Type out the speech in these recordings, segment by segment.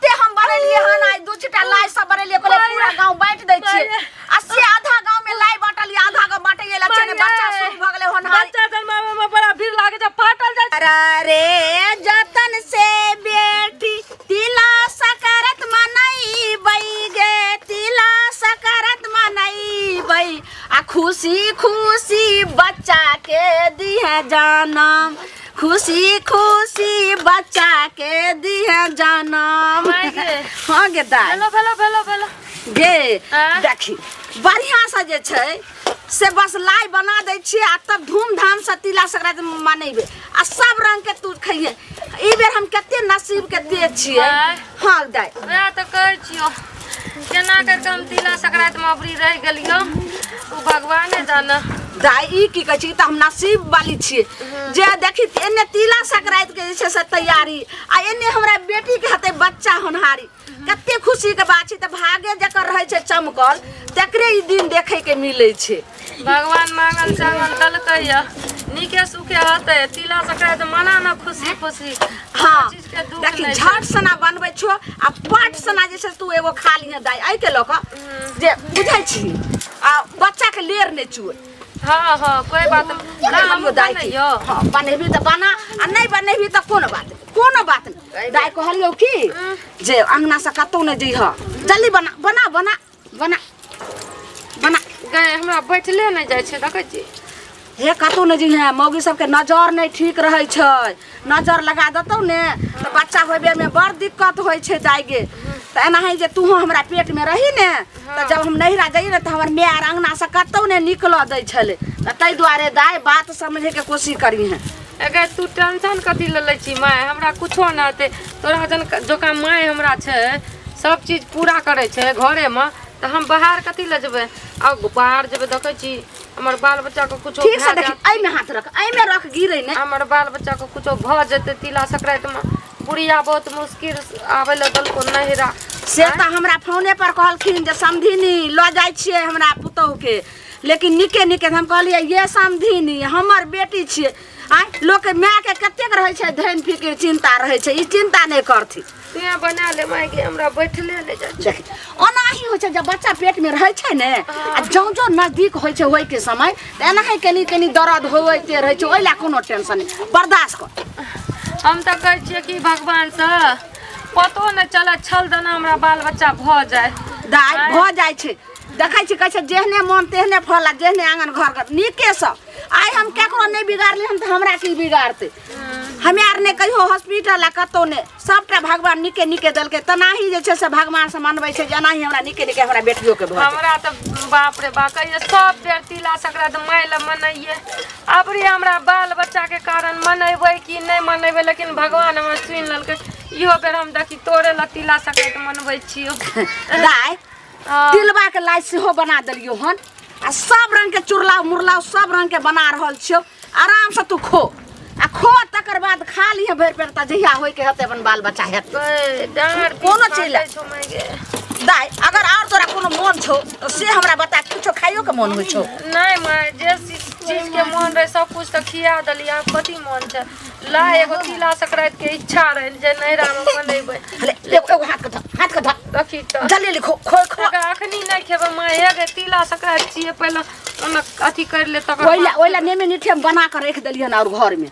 ते हम बनेलिए हन आइ दू छिटा लाई सब बनेलिए कहले पूरा गांव बांट दै छियै आ से आधा गांव में लाई बांटलिए आधा गांव बांटे गेल छै ने बच्चा शुरू भ गेलै हन बच्चा जन्मावे में बड़ा भीड़ लागे छै फाटल जाइ अरे जतन से बेटी तिला सकरत मनैबै गे तिला सकरत मनैबै आ खुशी खुशी बच्चा के दिहे जनम खुशी खुशी बच्चा के दिहे जनम माय गे। हाँ गे दाई भेलो भेलो भेलो भेलो गे आँय? देखी बढ़िया से जे छै से बस लाई बना दै छियै आ तब धूमधाम से तिला संक्रांति मनेबै आ सब रंग के तू खइहे ई बेर हम कते नसीब के तेज छियै आँय? हाँ दाई वएह तऽ कहै छियौ केना करि कऽ हम तिला संक्रांतिमे अबरी रहि गेलियौ ओ भगवाने जाने दाई ई की कहै छी तऽ हम नसीब वाली छियै जे देखी एने तिला संक्रांति के जे छै से तैयारी आ एने हमरा बेटी के हेतै बच्चा होनहारी कते खुशी के बात छै तऽ भागे जकर रहै छै चमकल तकरे ई दिन देखै के मिलै छै भगवान मांगल चांगल देलकै यऽ नीके सुखे होतै तिला संक्रांति मना न खुशी खुशी हाँ कोनो चीज के दुख देखी नहि छै। झट सना बनबै छो आ पट सना जे छै तू एगो खा लिहे दाई एहि के लऽ कऽ जे बुझै छी आ बच्चा के लेर नहि चुए हाँ हाँ कोई बात नहीं ना हम कहलियौ दाई के बनैयो हाँ बनेबही तऽ बना आ नहि बनेबही तऽ कोनो बात नहि कोनो बात नहि दाई कहलियौ की जे अंगना से कतौ नहि जइह जल्दी बना बना बना बना बना गए हमरा बैठले नहि जाइ छै देखै छी हे कतौ नहि जइहे मौगी सबके नजर नहि ठीक रहै छै नजर लगा देतौ ने तऽ बच्चा होय बेरमे बड़ दिक्कत होइ छै दाइ गे तऽ एनाही जे तूहो हमरा पेटमे रही ने तऽ जब हम नैहरा जइयै ने तऽ हमर माय आर अङ्गनासँ कतौ नहि निकलऽ दै छलै तऽ ताहि दुआरे दाइ बात समझैके कोशिश करिहेँ अगर तू टेंशन कथी लऽ लै छी माय हमरा कुछो नहि हेतै तोरा जन जकाँ माय हमरा छै सब चीज पूरा करै छै घरेमे तऽ हम बाहर कथी लए जेबै आ बाहर जेबै देखै छी हमर बाल बच्चाके कुछो ठीक से भए देखी जायत एहिमे हाथ रख एहिमे रख गिरे नहि हमर बाल बच्चाके कुछो भऽ जेतै तिला संक्रान्तिमे बुढ़िया बहुत मुश्किल आबै लए देलको नहिरा से तऽ हमरा फोने पर कहलखिन जे समधिनी लऽ जाइ छियै हमरा पुतोहुके लेकिन नीके नीके हम कहलियै ये समधिनी हमर बेटी छियै आँय लोकके मायके कतेक रहै छै धन फिकिर चिन्ता रहै छै ई चिन्ता नहि करथिन तू बना ले माय गे हमरा बैठले नहि जाइ देख ओनाही होइ छै जब बच्चा पेटमे रहै छै ने आ जँ जँ नजदीक होइ छै होइके समय तऽ एनाही कनि कनि दर्द होइते रहै छै ओहि लए कोनो टेंशन नहि बर्दाश्त कर हम तऽ कहै छियै कि भगवानसँ पतो नहि चलै छल दना हमरा बाल बच्चा भऽ जाय दाइ भऽ जाइ छै देखै छी कहै छै जेहने मोन तेहने फल आ जेहने आङ्गन घर घर नीकेसँ आइ हम केकरो नहि बिगाड़ली हम तऽ हमरा की बिगाड़तै हमे आर नहि कहियो हॉस्पिटल आ कतहु नहि सबटा भगवान नीके नीके देलकै तेनाही जे छै से भगवान से मनबै छै जे एनाही हमरा नीके नीके हमरा बेटियोके भऽ जाय हमरा तऽ बाप रे बा कहिए सब बेर तिला संक्रांति माय लए मनैये अबरी हमरा बाल बच्चाके कारण मनेबै कि नहि मनेबै लेकिन भगवान हमर सुनि लेलकै इहो बेर हम देखी तोरे लए तिला संक्रांति मनबै छियौ दाइ हँ। तिलबा के लाइ सेहो बना देलियौ हन आ सब रंग के चुरलाव मुरलाव सब रंग के बना रहल छियौ आराम से तू खो आ खो तकर बाद खा लिहे भरि पेट तऽ जहिया होइके हेतै अपन बाल बच्चा हेतै गै, डाँड़ पीठ कोनो चीज लए। काटै छौ माय गे। दाइ अगर और तोरा कोनो मोन छौ तऽ से हमरा बता किछो खाइयो के मोन होइ छौ नहि माय जे चीज के मोन रहे सब कुछ तऽ खिया देलियै आब कथी मोन छै ला एगो तिला संक्रांति के इच्छा रहे जे नैहरा में मनेबै हले एगो एगो हाथ के धर हाथ के धर देखी तऽ जल्दी जल्दी खो खो खो तकर अखनी नहि खेबै माय हे गे तिला संक्रांति छियै पहिले ओना अथी करि ले तकर ओहि ला बाद ओहि ला नेमे निठे हम बना के रख देलियन और घर में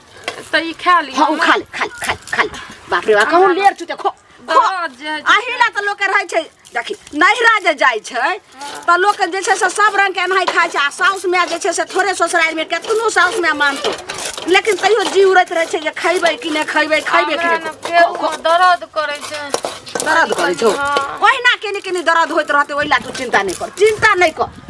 तऽ ई खा लिअ हाँ उ खा ले खा ले खा ले खा ले बाप रे बाप कहूँ लेर चुते खो खो दर्द जे होइ छै। अही ला तऽ लोकके रहै छै देखी नैहरा जे जाइ छै तऽ लोक जे छै से सब रंग के एनाही खाइ छै आ साउस माय जे छै से थोड़े ससुरारिमे केतनो साउस माय मानतौ लेकिन तैयो जी उड़ैत रहै छै जे खैबै कि नहि खैबै खैबै कि हमरा नहि ने पेट मे दर्द करै छै दर्द करै छौ हँ। ओहिना केने केने दर्द होइत रहतै ओहि ला तू चिन्ता नहि कर चिन्ता नहि कर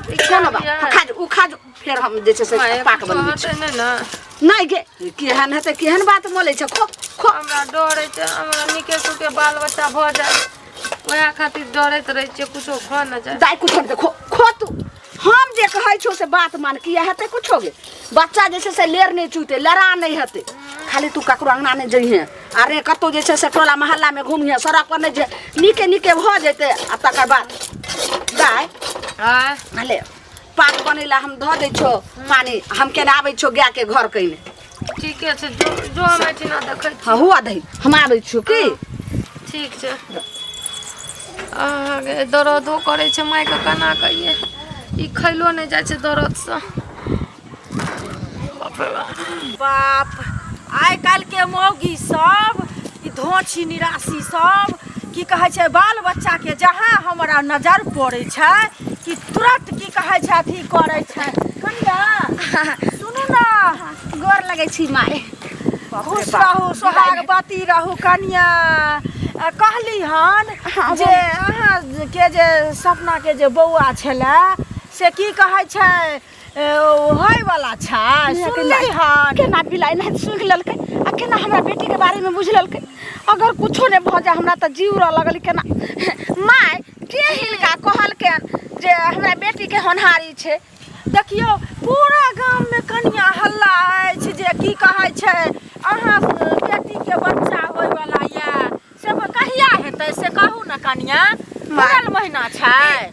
कोनो बात लियै। खा जो उ खा जो फेर हम जे छै से माय, पाक कुछो बनबै छी हेतै नहि ने नहि गे केहन हेतै केहन बात बोलै छै खो खो हमरा डर होइ छै हमरा नीके सुखे बाल बच्चा भऽ जाय वएह खातिर डरैत रहै छियै कुछो भऽ ने जाय दाइ कुछो नहि खो खो तू हम जे कहै छौ से बात मान किया हेतै कुछो गे बच्चा जे छै से लेर नहि चुतै लड़ा नहि हेतै खाली तू ककरो अङ्गना नहि जइहे अरे कतहु जे छै से टोला मोहल्लामे घुमिहे सड़क पर नहि जे नीके नीके भऽ जेतै आ तकर बाद दाइ आँय भले पाक बनैला हम धऽ दै छौ पानी हम केना आबै छौ गायके घर कइने ठीके छै जो जो हम एहिठिना देखै छी हाँ हुआ दही हम आबै छियौ की ठीक छै। अहाँके दर्दो करै छै मायके, केना कहियै, ई खैलो नहि जाइ छै दर्दसँ। बाप रे बाप। बाप, आइ काल्हिके मौगी सब ई धोछी निराशी सब की कहै छै, बाल बच्चाके जहाँ हमरा नजर पड़ै छै कि तुरंत की कहै छै अथी करै छै। कनिया सुनू ने। गोर लगै छी माय। खुश रहू, सोहागवती रहू कनिया। कहली हन जे अहाँके जे सपनाके जे बौआ छलै से की कहै छै होयवला छै, सुनली हन? केना बिलाइ नहि सुनि लेलकै आ केना हमरा बेटीके बारेमे बुझि लेलकै? अगर कुछो नहि भऽ जाय हमरा तऽ जीव रह लगल। केना माय, के हिनका कहलकनि जे हमरा बेटीके होनहारी छै? देखियौ, पूरा गाममे कनिया हल्ला अछि जे की कहै छै अहाँ बेटीके बच्चा होयवला यऽ, से कहिया हेतै से कहू ने कनिया, पूरल महीना छै।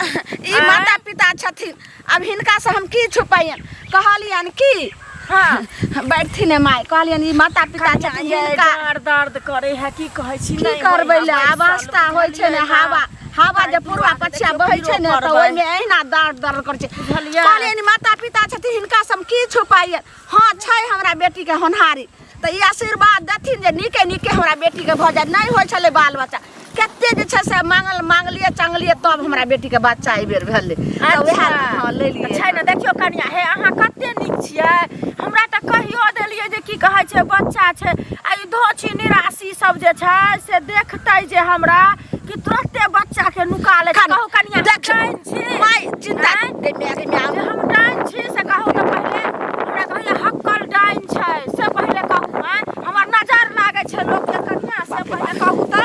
ई माता पिता छथिन, आब हिनका से हम की छुपाइयन? कहलियन की, हाँ बैठथिन ने माय, कहलियन ई माता पिता छथिन, हिनका डाँड़ दर्द करे है, की कहै छी? की नहि करबै होइए ले बैसल, अवस्था होइ छै ने बुझलियै? हवा हवा जे पूर्वा पछिया बहै छै ने तऽ ओहिमे अहिना दर्द दर्द करै छै। बुझलियै? कहलियन माता पिता छथिन, हिनका से हम की छुपाइयन? हाँ, छै हमरा बेटीके होनहारी, तऽ ई आशीर्वाद देथिन जे नीके नीके हमरा बेटीके भऽ जाय। नहि होइ छलै बाल बच्चा, कते जे छै से मांगल मांगलियै चांगलियै, तब हमरा बेटीके बच्चा एहि बेर भेलै, तऽ वएह हाँ लेलियै। छै ने, देखियौ कनिया, हे अहाँ कते नीक छियै, हमरा तऽ कहियो देलियै जे की कहै छै बच्चा छै, आ ई धोछी निराशी सब जे छै से देखतै जे हमरा कि तुरते बच्चा के नुका लै छै। कहू कनिया, हम देखियौ, डाइन छी? माय चिन्ता आँय? गे माय, गे माय, जे हम डाइन छी से कहू तऽ पहिले हमरा, कहैया हक्कल डाइन छै से पहिले कहू। आँय, हमर नजर लागै छै लोकके कनिया, से पहिले कहू तऽ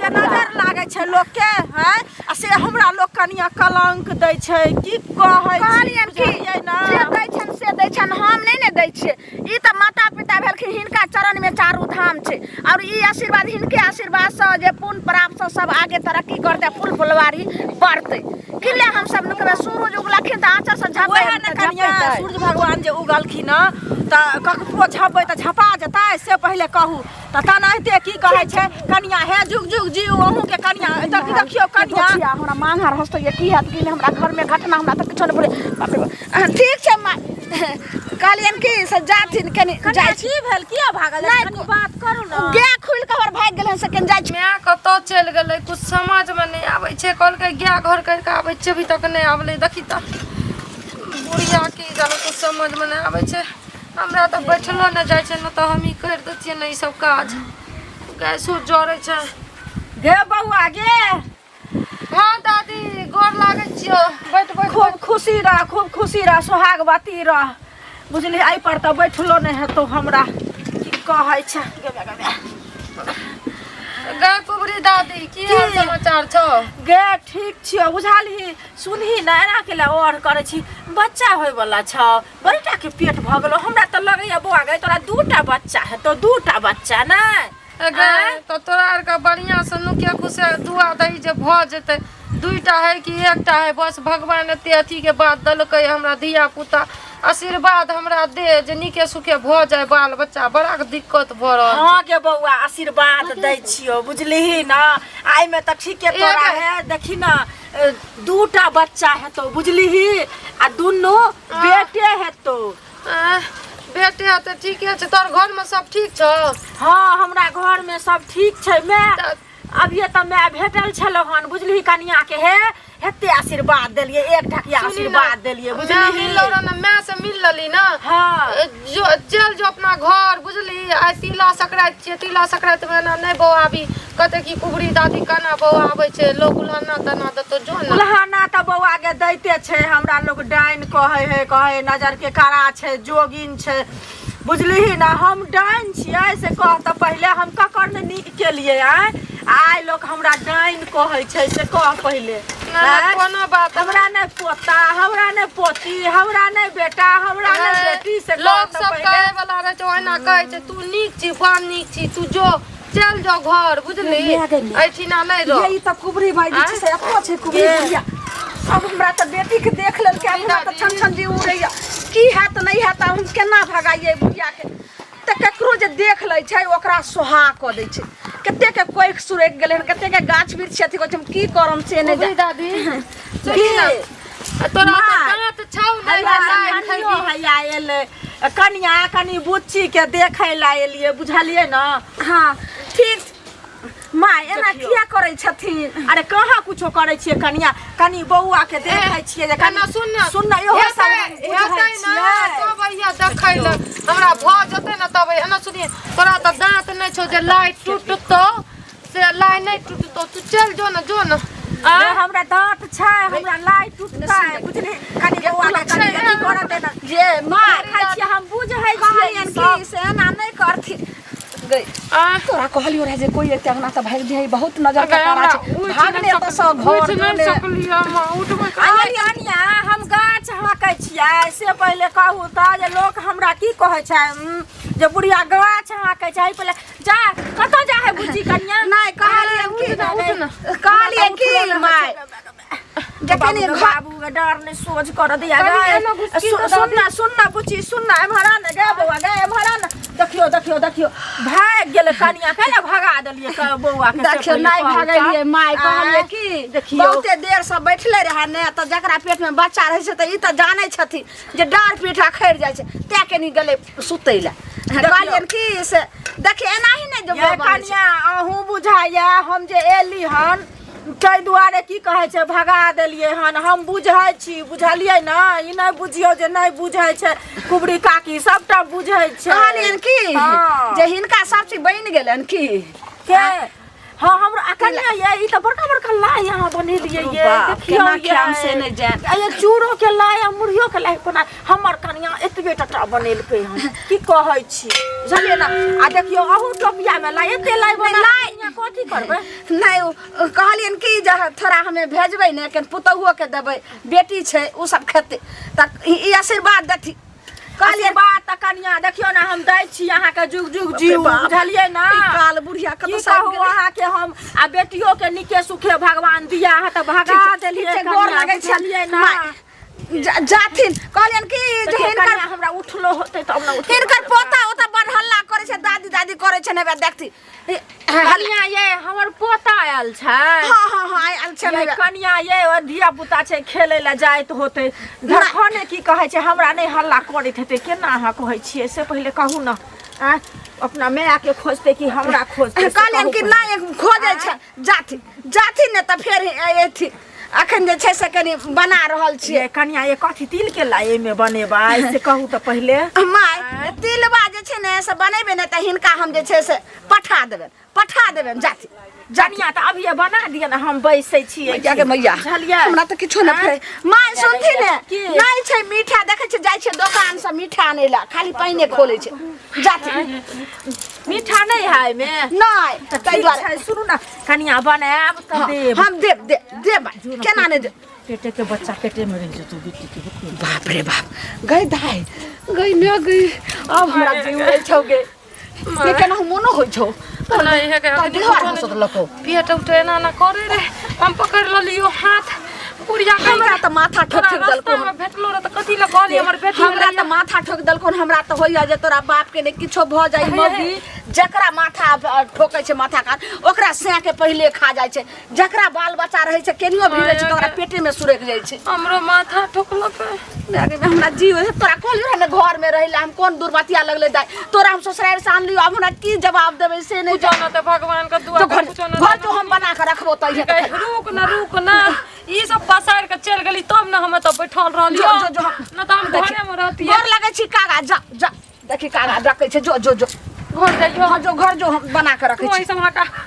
जे नजर लागै छै लोकके? हैं, आ से हमरा लोक कनिया कलंक दै छै, की कहै छी? कहलियनि कि बुझलियै ने? जे दै छनि से दै छनि, हम नहि ने दै छियै। ई तऽ माता पिता भेलखिन, हिनका चरणमे चारू धाम छै, आओर ई आशीर्वाद, हिनके आशीर्वादसँ जे पुण्य प्राप्तसँ सब आगे तरक्की करतै, फूल फुलवारी बढ़तै। कि ले हम सब नुकबै? सूरज उगलखिन तऽ आँचरसँ झपै वएह ने कनिया, सूर्य भगवान जे उगलखिन तऽ ककरो झपबै तऽ झपा जेतै से पहिले कहू तऽ। तेनाहिते की कहै छै कनिया, हे जुग जुग जीव अहूँके कनिया। देखियौ कनिया, हमरा मांग हर हँसतै की हैत कि नहि हमरा घरमे घटना, हमरा तऽ किछो नहि बोले। बाप रे बाप। ठीक छै माँ, कहलियनि कि से जाथिन कनि जाइ छी। की भेल, किया भागल? नहि, कनि बात करू ने। गाय खुलि कऽ हमर भागि गेल हन, से कनि जाइ छी। माय कतऽ चलि गेलै, कुछ समझमे नहि आबै छै। कहलकै गाय घर करि कऽ आबै छै, अभी तक नहि आबलै। देखी तऽ बुढ़िया, की जानु, कुछ समझमे नहि आबै छै। हमरा तऽ बैठलो नहि जाइ छै ने, तऽ हम ई करि दैतियै ने ई सब काज। गैसो जरै छै। गे बौआ गे। हाँ दादी, गोर लागै छियौ, बैठ बैठ। खूब खुशी रह, खूब खुशी रह, सोहागवती रह। बुझली, एहि पर तऽ बैठलो नहि हेतौ हमरा, की कहै छै। गे बे, गे बे। गाय कुबरी दादी, की हाल समाचार छौ? गे ठीक छियौ, बुझलही? सुनही ने, एना के ले और करै छी, बच्चा होयवला छौ, बड़ीटा के पेट भऽ गेलौ। हमरा तऽ लगैया बौआ गे तोरा दूटा बच्चा हेतौ, दूटा बच्चा नहि? गे तऽ तोरा आरके बढ़िआँसँ नुके खुसे दुआ दही जे भऽ जेतै। दुइटा है कि एकटा है, बस भगवान एते अथीके बात देलकै हमरा धिया पुता, आशीर्वाद हमरा दे जे नीके सुखे भऽ जाय बाल बच्चा। बड़ा दिक्कत भऽ रहल। हाँ गे बौआ, आशीर्वाद दै छियौ, बुझलिही ने? आइमे तऽ ठीके तोरा है, देखी ने, दूटा बच्चा हेतौ, बुझलिही? आ दुनू बेटे हेतौ। बेटे हेतै, ठीके छै। तोहर घरमे सब ठीक छौ? हाँ, हमरा घरमे सब ठीक छै। माय अभिये तऽ माय भेटल छलौ हन, बुझलिही कनिया के? हे हेते आशीर्वाद देलियै, एक ढकिया आशीर्वाद देलियै, बुझलिही? मिललो रह ने, माय से मिल लेली ने? हाँ। जो चल जो अपना घर, बुझली? आइ तिला संक्रांति छियै, तिला संक्रांति मे एना नहि बौआबी, कहते कि कुबरी दादी केना बौआ आबै छै, लोग उल्हना तना देतो, जो ने। उल्हना तऽ बौआ के दैते छै। हमरा लोग डाइन कहै है, कहै नजर के कड़ा छै, जोगिन छै, बुझलिही ने? हम डाइन छियै से कह तऽ पहिले, हम ककर ने नीक केलियै? आँय, आइ लोक हमरा डाइन कहै छै से कह पहिले। ना, कोनो बात। हमरा नहि पोता, हमरा नहि पोती, हमरा नहि बेटा, हमरा नहि बेटी, से कह लोग तऽ सब पहिले। कहै वाला रहै छै, ओहिना कहै छै। तू नीक छी, बड़ नीक छी, तू जो चल जो घर, बुझली? एहिठिना नहि रह। ये ई तऽ कुबरी भाई जे छै से एतो छै कुबरी बुढ़िया। अब हमरा तऽ बेटी के देख लेलकै, आब हमरा तऽ छन छन जी उड़ैया, की हैत नहि हैत, आब हम केना भगाइए बुढ़िया के? तऽ ककरो जे देख लै छै ओकरा सोहा कऽ दै छै। कते के कोख सुरक गेलै हन, कते के गाछ वृक्ष अथी कहै छै, हम की करम से नहि बुढ़ी जान। दादी चली ना आ तोरा तऽ माय। दाँत छौ नहि हैया लाइ कनियो खैबी हैया एलै कनिया कनि बुच्ची के देखै लए एलियै बुझलियै ने। हँ ठीक माय, एना देखियौ। किया करै छथिन? अरे कहाँ कुछो करै छियै कनिया, कनि बौआ के देखै छियै जे कनि एना सुन ने। सुन ने, इहो सब हेतै हम बुझै हेतै ने छियै। तब अइया देखै लए हमरा भऽ जेतै ने तब अइया। एना सुनिए, तोरा तऽ दाँत नहि छौ जे लाइ टूटतौ, से लाइ नहि टूटतौ, तू चलि जो ने, जो ने। रे, हमरा दाँत छै, हमरा लाइ टूटतै, बुझली? कनि बौआ के कनि अथी करऽ दे ने। जे माय देखै छियै, हम बुझै छियै ई कहलियनि सब। कि से एना नहि करथिन गै। आ तोरा कहलियो रहे जे कोई एते अंगना तऽ भागि दिहे, बहुत नजर के अगर तारा हमरा छै, उठि भागने नहि एतऽ सँ घर उठि नहि जोने। सकलियै हम, उठबै अरे कनिया, हम गाछ हाँकै छियै से पहिले कहू तऽ जे लोक हमरा की कहै छै, जे बुढ़िया गाछ हाँकै छै। एहि पहिले जा कतऽ जा है बुच्ची कनिया? नहि कहलियै उठ कि ने, उठ ने। कहलियै कि माय जे बाबू कनि गे, घर बाबू गे, डर नहि सोझ कर दिया कनि गे। एना घुसकी तऽ सुन ना, सुन ना बुच्ची, सुन ना, एम्हर आ ने गे बौआ गे, एम्हर आ ने। देखियौ देखियौ देखियौ, भागि गेलै कनिया, कैला भगा देलियै बौआ के से देखियौ पहिले नहि कहू तऽ। भगेलियै माय, कहलियै आँय, कि देखियौ। बहुते देर से बैठले रहे ने, तऽ जकरा पेट में बच्चा रहै छै तऽ ई तऽ जानै छथिन जे डाँड़ पीठ अखड़ि जाइ छै, तैं कनि गेलै सुतै लए। कहलियनि कि से देखियौ एनाही नहि जे ये बनै छै। कनिया, अहूँ बुझाइया हम जे एली हन ताहि दुआरे की कहै छै भगा देलियै हन, हम बुझै छी, बुझलियै ने? ई नहि बुझियौ जे नहि बुझै छै कुबरी काकी, सबटा बुझै छै। कहलियनि कि हँ। जे हिनका सब चीज बनि गेलनि की के? हाँ, हमरो आ कनिया ये, ई तऽ बड़का बड़का लाइ अहाँ बनेलियै ये। बाप, देखियौ केना ये। खायब से नहि जान। आ ये चूड़ो के लाइ आ मुरहियो के लाइ बना, हमर कनिया एतबे टटा बनेलकै हन, की कहै छी, बुझलियै ने? आ देखियौ अहू टोपिया मे लाइ, एते लाइ बना लाइ। कनिया कथी करबै? नहि ओ कहलियनि कि जे थोड़ा हमे भेजबै ने, कनि पुतहुओके देबै, बेटी छै, ओ सब खेतै, तऽ ई आशीर्वाद देथिन। कहलियै बात तऽ कनिया देखियौ ने, हम दै छी अहाँके, जुग जुग जीव, बाप। बुझलियै ने? ई काल बुढ़िया की कतऽ से आबि कहू गेलै? अहाँके हम, आ बेटियो के नीके सुखे भगवान दिया, अहाँ तऽ भगा ठीक छै, देलियै ठीक छै, गोर कनिया, लगै छै। बुझलियै ने? माय, जाथिन, कहलियनि कि जे देखियौ हिनकर कनिया, हमरा उठलो होतै तब ने उठबै। हिनकर पोता ओतऽ बड़ हल्ला करै छै, दादी दादी करै छै, नहि देखती कनिया ये, हमर पोता आयल छै। हँ हँ हँ, आयल छै। ये कनिया ये, ओ धिया पुता छै, खेलै लए जाइत होतै धरखने, की कहै छै, हमरा नहि हल्ला करैत हेतै। केना अहाँ कहै छियै से पहिले कहू ने? आँय, अपना माय के खोजतै कि हमरा खोजतै से कहलियनि कहू कि पहिले। नहि खोजै छै, जाथिन जाथिन ने तऽ फेर एथिन, अखन जे छै से कनि बना रहल छियै। ये कनिया ये, कथी तिल के लाइ एहिमे बनेबै से कहू तऽ पहिले। माय, तिलबा जे छै ने से बनेबै ने, तऽ हिनका हम जे छै से पठा देबनि, पठा देबनि, जाथिन जाथिन। कनिया, तऽ अभिये बना दिअ ने, हम बैसै छियै। मैया गे मैया, बुझलियै? हमरा तऽ किछो नहि फरे माय, सुनथिन ने। की? नहि छै मीठा, देखै छियै जाइ छियै दोकान से मीठा आनै लए, खाली पानिए खोलै छै, जाथिन। मीठा नहि है एहिमे? नहि, तऽ ताहि ठीक दुआरे छै, सुनू ने कनिया, बनायब तऽ हँ, देब। हम देब देब देब, केना नहि देब? पेटे के बच्चा पेटे में रह जेतौ बेटी के। बाप रे बाप, गई दाइ गई ने गई, अब हमरा जीव होइ छौ गे, ये केना मोनो होइ छौ। नहि हे गे, तोहर देह हँसत लको। पेट उठ एना एना करे रे, हम पकड़ लेलियो हाथ बुढ़िया कहि। हमरा तऽ माथा ठोक तोरा ठोक देलको। रास्तामे भेटलो रह तऽ कथी लए कहली हमर बेटी हमरा भेलैया? तऽ माथा ठोक देलको। हमरा तऽ होइया जे तोरा बाप के ने किछो भऽ जाइ। मौगी जकरा माथा ठोकै छै, माथा कान ओकरा सैं के पहिले खा जाइ छै। जकरा बाल बच्चा रहै छै, केनियो भी रहै छै, तऽ ओकरा पेटे में सुरकि जाइ छै। हमरो माथा ठोकलकै। अरे हमरा जीव है, तोरा कहलियो रहे ने घर में रहि हम, कोन दुर्मतिया लगले दाइ, तोरा हम ससुरारि से आनलियो, आब हमरा की जवाब देबै से नहि पूछो न तऽ भगवान के दुआ तो घर पूछो न। घर तो हम बना के रखबो तऽ इहे गई, रुक न, रुक न, ई सब पसारि के चलि गेली तब न हम एतऽ बैठल रहलियो। जो, जो, जो, हम- न तऽ हम घरे में रहतियै। गोर लगै छी कागा, जा जा, देखी कागा डकै छै, जो जो जो। घर जाइयो। हाँ, जो घर जो, हम बना के रखै तू छी। एहि सब हटा।